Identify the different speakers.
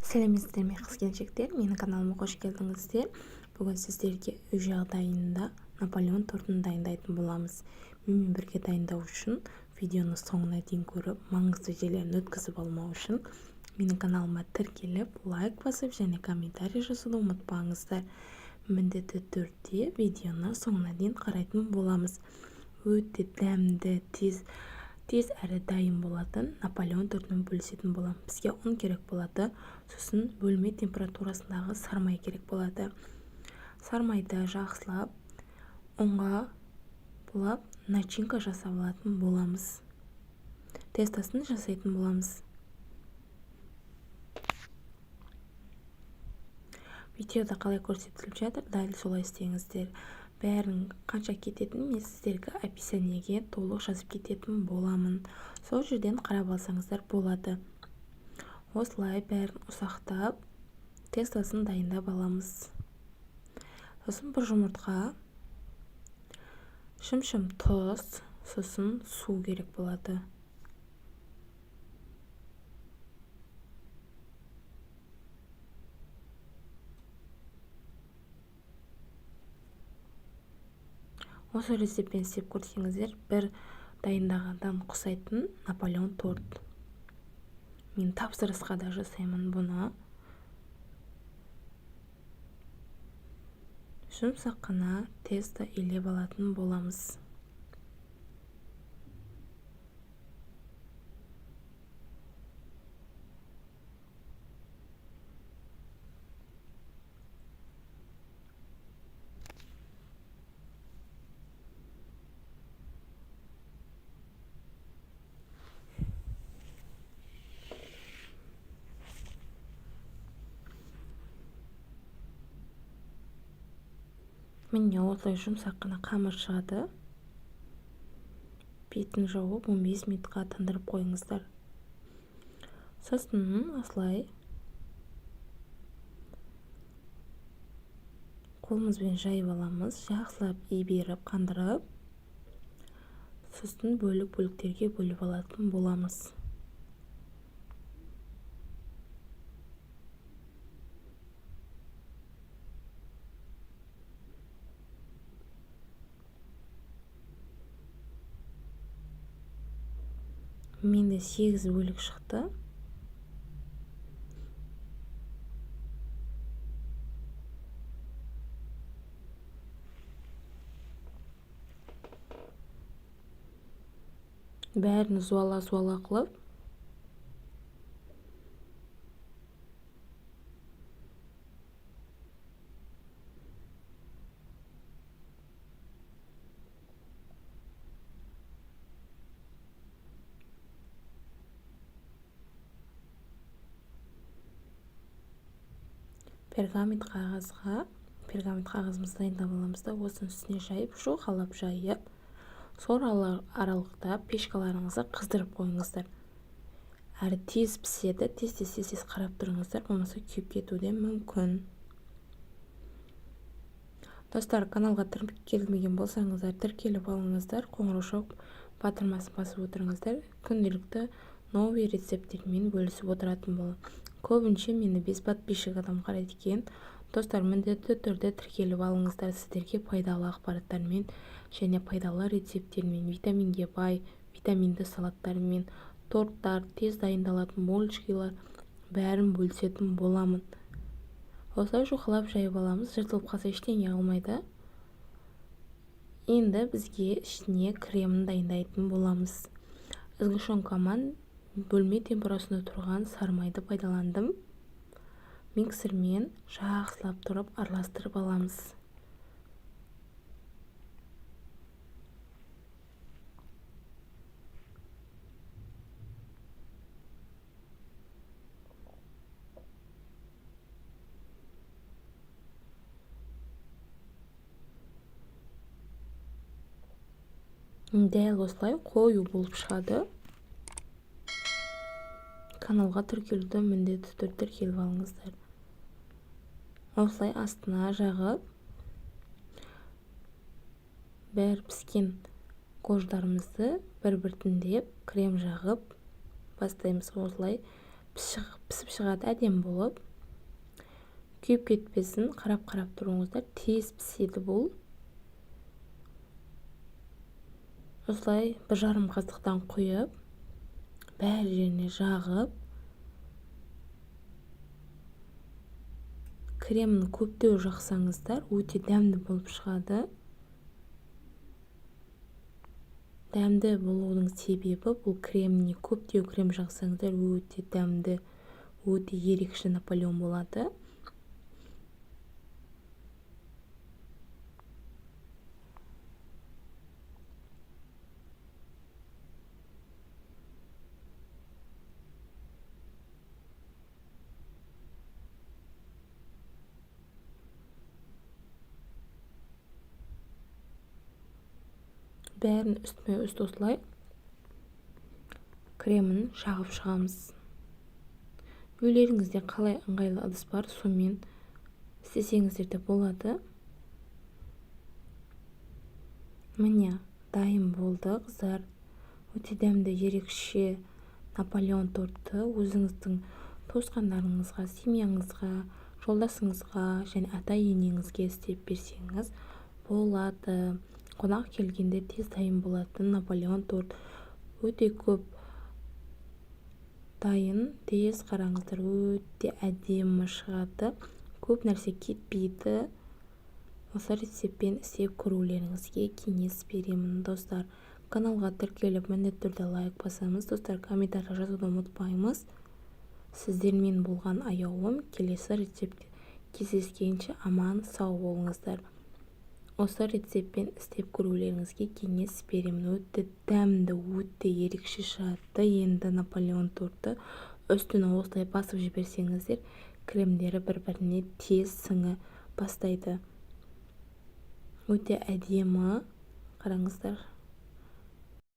Speaker 1: Сәлеметсіздер ме, қыз-келіншектер! Менің каналыма қош келдіңіздер. Бүгін сіздерге үй жағдайында Наполеон тортын дайындайтын боламыз. Менімен бірге дайындау үшін видеоны соңына дейін көріп, маңызды жерлерін өткізіп алмау үшін менің каналыма тіркеліп, лайк басып және комментарий жазуды ұмытпаңыздар. Міндетті түрде видеоны соңына дейін қарайтын боламыз. Өте дәмді, тез әрі дайын болатын Наполеон тортымен бөлісетін боламын. Бізге ұн керек болады, сосын бөлме температурасындағы сармай керек болады. Сармайды жақсылап ұнға булап, начинка жасап алатын боламыз. Тестосын жасайтын боламыз. Видеода қалай көрсетіліп жатыр, дәл солай істеңіздер. Бәрін қанша кететінін мен сіздерге описаниеге толық жазып кететін боламын. Сол жерден қарап алсаңыздар болады. Осылай бәрін ұсақтап, тестосын дайындап аламыз. Сосын бір жұмыртқа, шым-шым тұз, сосын су керек болады. Осы рецептпен істеп көрсеңіздер, бір дайындағандан ұқсайтын Наполеон торт. Мен тапсырысқа да жасаймын бұны. Жұмсақ қана тесто илеп алатын боламыз. Міне, осылай жұмсақ қана қамыр шығады. Бетін жауып 15 минутқа тындырып қойыңыздар. Сосын осылай қолымызбен жайып аламыз, жақсылап иберіп, қандырып, сосын бөлік-бөліктерге бөліп алатын боламыз. Менде 8 бөлік шықты. Бәрін зуала-зуала қылып, пергамент қағазға, пергамент қағазымызды дайындап аламыз да, осының үстіне жайып, жұқалап жайып, сол аралықта пешкаларыңызды қыздырып қойыңыздар. Әрі тез піседі, тез-тез қарап тұрыңыздар, болмаса күйіп кетуі де мүмкін. Достар, каналға тіркелмеген болсаңыздар, тіркеліп алыңыздар, қоңырау батырмасын басып отырыңыздар. Күнделікті новый рецепттермен бөлісіп отыратын боламын. Көбінше мені 5 подписчик адам қарайды екен. Достар, міндетті түрде тіркеліп алыңыздар. Сіздерге пайдалы ақпараттармен және пайдалы рецепттермен, витаминге бай, витаминді салаттармен, торттар, тез дайындалатын булочкалар бәрін бөлісетін боламын. Осылай жұқалап жайып аламыз. Жыртылып қалса ештеңе қылмайды. Енді бізге ішіне кремін дайындайтын боламыз. Сгущенкаман бөлме температурасында тұрған сармайды пайдаландым. Миксермен жақсылап тұрып араластырып аламыз. Дәл осылай қою болып шығады. Каналға тіркелуді міндетті түрде тіркеліп алыңыздар. Осылай астына жағып, бәрі піскен кождарымызды бір-біртіндеп крем жағып бастаймыз. Осылай Пісіп шығады әдемі болып. Күйіп кетпесін, қарап-қарап тұрыңыздар. Тез піседі бұл. Осылай 1,5 қасықтан құйып, бәр жеріне жағып, кремін көптеу жақсаңыздар, өте дәмді болып шығады. Дәмді болудың себебі бұл креміне көптеу крем жақсаңыздар, өте дәмді, өте ерекше Наполеон болады. Бәрін үстіме үст осылай кремін жағып шығамыз. Үйлеріңізде қалай ыңғайлы ыдыс бар, сонымен істесеңіздер де болады. Міне, дайын болды, қыздар. Өте дәмді, ерекше Наполеон торты өзіңіздің туысқандарыңызға, семьяңызға, жолдасыңызға және ата-енеңізге істеп берсеңіз болады. Қонақ келгенде тез дайын болатын Наполеон торт өте көп дайын, тез қараңыздар, өте әдемі шығады. Көп нәрсе кетпейді. Осы рецептпен істеп көрулеріңізге кеңес беремін, достар. Каналға тіркеліп, міндетті түрде лайк басамыз, достар. Комментарий жазуды ұмытпаймыз. Сіздермен болған Аяулым. Келесі рецептте кездескенше аман сау болыңыздар. Осы рецептпен істеп көрулеріңізге кеңес беремін. Өте дәмді, өте ерекше шығады. Енді Наполеон торты үстін осылай басып жіберсеңіздер, кремдері бір-біріне тез сіңі бастайды. Өте әдемі, қараңыздар.